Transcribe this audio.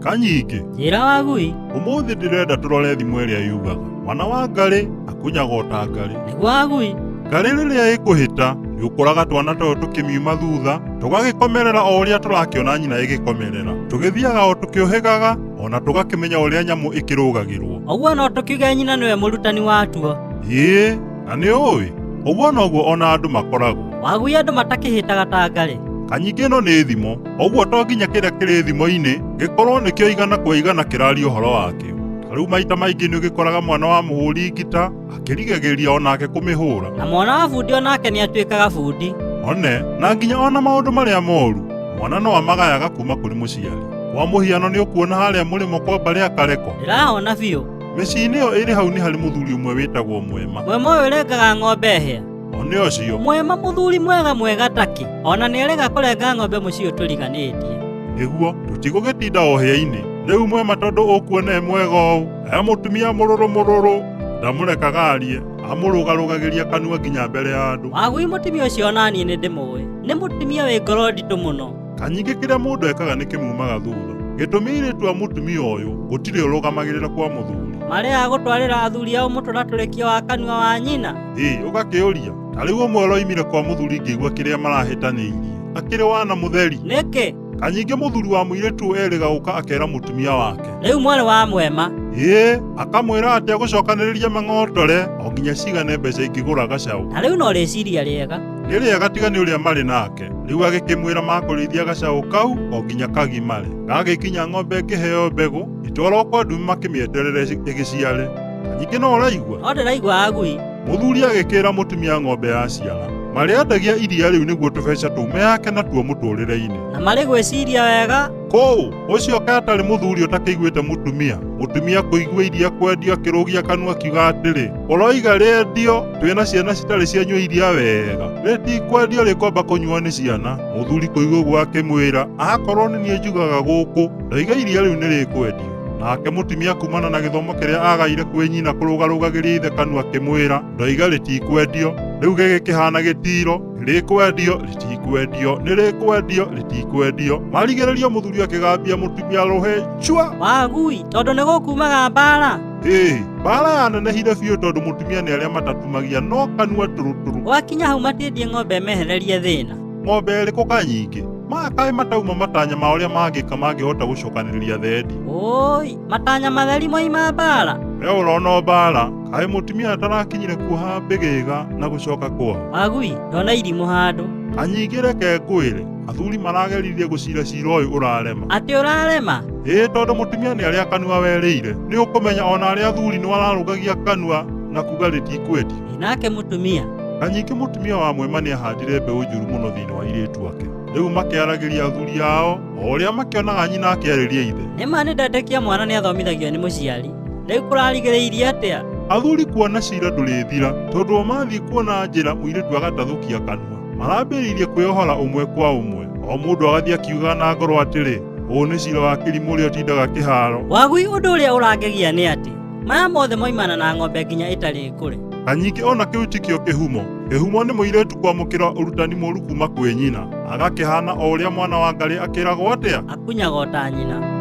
Kanyingĩ. Njĩra wagui. Ũmũthĩ ndĩrenda tũrore thimũ ĩrĩa yugaga mwana wa ngarĩ akunyaga o ta ngarĩ. Nĩguo wagui. Ngarĩ rĩrĩa ĩkũhĩta nĩũkoraga twana twayo tũkĩmiuma thutha tũgagĩkomerera o ũrĩa tũrakĩona nyina ĩgĩkomerera. Tũgĩthiaga o tũkĩũhĩgaga ona tũgakĩmenya ũrĩa nyamũ ĩkĩrũgagĩrwo. Ũguo no tũkiuge nyina nĩwe mũrutani watuo. Ĩĩ, na nĩ ũĩ, ũguo noguo ona andũ makoragwo. Wagui andũ matakĩhĩtaga ta ngarĩ. Kanyingĩ ĩno nĩ thimo, ũguo to nginya kĩrĩa kĩrĩ thimo-inĩ gĩkorwo nĩkĩo igana kwa igana kĩraria ũhoro wakĩo. Ta rĩu maita maingĩ nĩ ũgĩkoraga mwana wa mũhũri ngita akĩrigagĩria onake kũmĩhũra. Na mwana wa bundi onake nĩ atuĩkaga bundi. One, na nginya ona maũndũ marĩa moru, mwana no amagayaga kuma kũrĩ mũciari. Kwa mũhiano nĩ ũkuona harĩa mũrĩmo kwa mbarĩ ya Kareko. Ndĩrahona biũ. Mĩciĩ-inĩ ĩyo ĩrĩ hau nĩ harĩ mũthuri ũmwe wĩtagwo Mwema. Mwema ũyũ ũrengaga ng'ombe hĩa. One ũcio. Mwema mũthuri mwega mwega takĩ. Ona nĩarega kũrenga ng'ombe mũciĩ ũyũ tũriganĩtie. Nĩguo, tũtigũgĩtinda o hĩa-inĩ. Rĩu Mwema tondũ ũkuona e mwega ũũ, e mũtumia mũrũrũ mũrũrũ, ndamũrekaga arie, amũrũgarũgagĩria kanua nginya mbere ya andũ. Wagui mũtumia ũcio ona niĩ nĩndĩmũĩ. Nĩ mũtumia wĩ ngoro nditũ mũno. Kanyingĩ kĩrĩa mũndũ ekaga nĩ kĩmumaga thutha. Gĩtũmi airĩtu a mũtumia ũyũ gũtirĩ ũrũgamagĩrĩra kwa mũthuri. Marĩaga gũtwarĩra athuri ao mũtũratũrĩkio wa kanua wa nyina. Ĩ, ũgakĩũria, ta rĩu ũmwe ũroimire kwa mũthuri ngĩigua kĩrĩa marahĩtanĩirie. Akĩrĩ wana mũtheri. Nĩkĩ? Kanyingĩ mũthuri wa mũirĩtu erĩga gũka akera mũtumia wake. Rĩu mwarĩ wa Mwema. Ĩ, akamwĩra atĩ agũcokanĩrĩria mang'otore o nginya cigane mbeca ingĩgũra gacaũ. Na rĩu no rĩciria rĩega. Nĩ rĩega tiga nĩ ũrĩa marĩ nake. Rĩu agĩkĩmwĩra makũrĩithia gacaũ kau o nginya kagimare. Gagĩkinya ng'ombe ĩkĩheo mbegũ, itwarwo kwa ndumi makĩmĩeterere ĩgĩciare. Kanyingĩ no ũraigua? No ndĩraigua agui. Mũthuri agĩkĩra mũtumia ng'ombe yaciara. Marĩendagia iria rĩu nĩguo tũbeca tũu meyake natuo mũtũrĩre-inĩ. Na marĩ gwĩciria wega. Kũu, ũcio kaĩ atarĩ mũthuri ũtakĩiguĩte mũtumia. Mũtumia kũigua iria kwendio akĩrũgia kanua akiuga atĩrĩ, ũroiga rĩendio, twĩna ciana citarĩ cianyua iria wega. Rĩtikwendio rĩkwamba kũnyuo nĩ ciana. Mũthuri kũigua ũguo akĩmwĩra, akorwo nĩ niĩ njugaga gũkũ, ndoiga iria rĩu nĩ rĩkwendio. Nake mũtumia kumana na gĩthomo kĩrĩa agaire kwĩ nyina kũrũgarũgagĩria ithe kanua akĩmwĩra, ndoiga rĩtikwendio. Rĩu gĩgĩkĩhana gĩtiro, rĩkwendio, rĩtikwendio, nĩ rĩkwendio, rĩtikwendio. Marigĩrĩrio mũthuri akĩgambia mũtumia rũhĩ cua. Wagui, tondũ nĩ gũkumaga mbara. Ĩĩ, mbara yanenehire biũ tondũ mũtumia nĩ arĩa matatumagia no kanua tũrũtũrũ. Gwakinya hau matiendie ng'ombe mehererie thĩna. Ng'ombe ĩrĩkũ kanyingĩ? Maya kaĩ matauma matanya ma ũrĩa mangĩka mangĩhota gũcokanĩrĩria thendi. Ũi, matanya matheri moima mbara. We ũrona mbara, kaĩ mũtumia atarakinyire kuoha mbĩgĩga na gũcoka kwao. Wagui, ndona irimũ handũ. Kanyingĩ reke ngwĩre, athuri marageririe gũcira cira ũyũ ũrarema. Atĩ ũrarema? Ĩĩ tondũ mũtumia nĩ arĩa kanua werĩire. Nĩ ũkũmenya ona arĩa athuri nĩ wararũgagia kanua na kuga rĩtikwendio. Ĩ nake mũtumia. Kanyingĩ mũtumia wa Mwema nĩ ahandire mbeũ njũru mũno thĩinĩ wa airĩtu ake. Rĩu makĩaragĩria athuri ao o ũrĩa makĩonaga nyina akĩarĩria ithe. Nĩ ma nĩ ndetĩkia mwana nĩ athomithagio nĩ mũciari. Rĩu kũrarigĩrĩirie atĩa? Athuri kuona cira ndũrĩthira tondũ o mathiĩ kuona njĩra mũirĩtu agatathũkia kanua. Marambĩrĩirie kwĩohora ũmwe kwa ũmwe. O mũndũ agathiĩ akiugaga na ngoro atĩrĩ, ũũ nĩ cira wa kĩrimũ ũrĩa ũtindaga kĩharo. Wagui ũndũ ũrĩa ũrangegia nĩ atĩ maya mothe moimana na ng'ombe nginya ĩtarĩ ngũre. Kanyingĩ ona kĩu tikĩo kĩhumo. Kĩhumo nĩ mũirĩtu kwamũkĩra ũrutani mũru kuma kwĩ nyina. Agakĩhana o ũrĩa mwana wa ngarĩ akĩragwo atĩa? Akunyaga o ta nyina.